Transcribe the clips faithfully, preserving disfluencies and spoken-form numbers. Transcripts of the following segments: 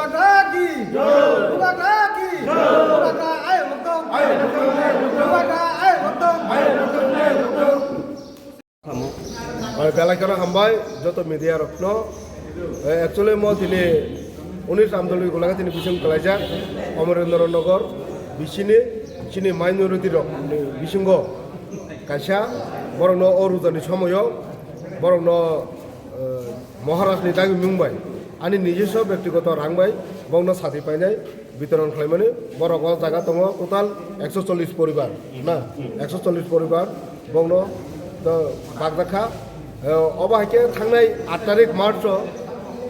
Bubagra ki! Bubagra ki! Bubagra ayok lokdom! Bubagra ayok lokdom! Bai, belai kheno hambai joto media rokno. Eh, actually mo tini Unis Ramdolwi gulaga tini bising kalaijak Amarendra Nagar bisini chini minority rok ni bisingo kaisa borokno o rujani somoyo borokno, eh, Maharaj ni dagimung bai ani nijoswo bektigoto rang bai bokno sati painai bitoron khlaimani. Borok o jaga tongo total ekso chollish poribar, na, ekso chollish poribar bokno to bakjakha. Eh, obo hai khe thangnai aat tarik March o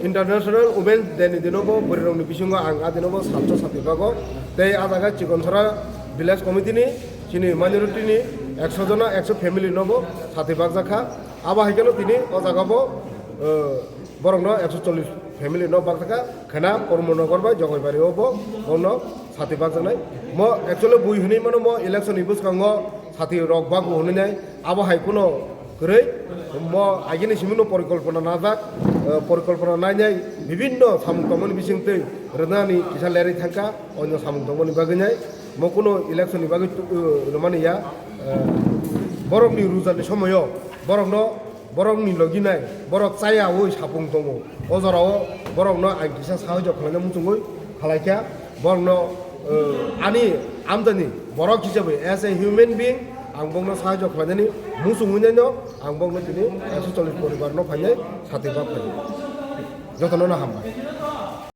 International Women's Day ni dino bo bwrwi rokni bisingo ang a dino bo salsa sati bago. Tei a jaga Chikonsora Village Committee ni chini minority ni ekso jona, ekso family no bo sati bakjakha. Abo hai kheno tini o jaga bo, eh, borokno ekso chollish family no bakjakha, khena Pormo Nagar bai Jogoibari o bo bono sati bakjaknai. Mo actually bui hwnwi mano mo election ni bwskango sati rok bago hwnwi nai, abo hai kheno kwrwi. Mo agini simi no porikolpona najak, eh, porikolpona nainai bibinno samung tongmani bisingtwi rwnani kisa lerwi thangkha, onyo samung tongmani bagwi nai. Mo kuno election ni bagwi tu-, uh, rwmani ya, uh, borokni rujani somoyo borokno, borokni logi nai, borok chayawi sapung tongo. O jorao borokno ang kisa sahajyo khlaina muchungwi khlaikha. Borokno, uh, ani amtani borok hisabai as a human being ang bokno sahajyo khlainani muchungwi naino ang bokno tini ekso chollish poribar no phainai sati bak phainai. Jotono no hambai.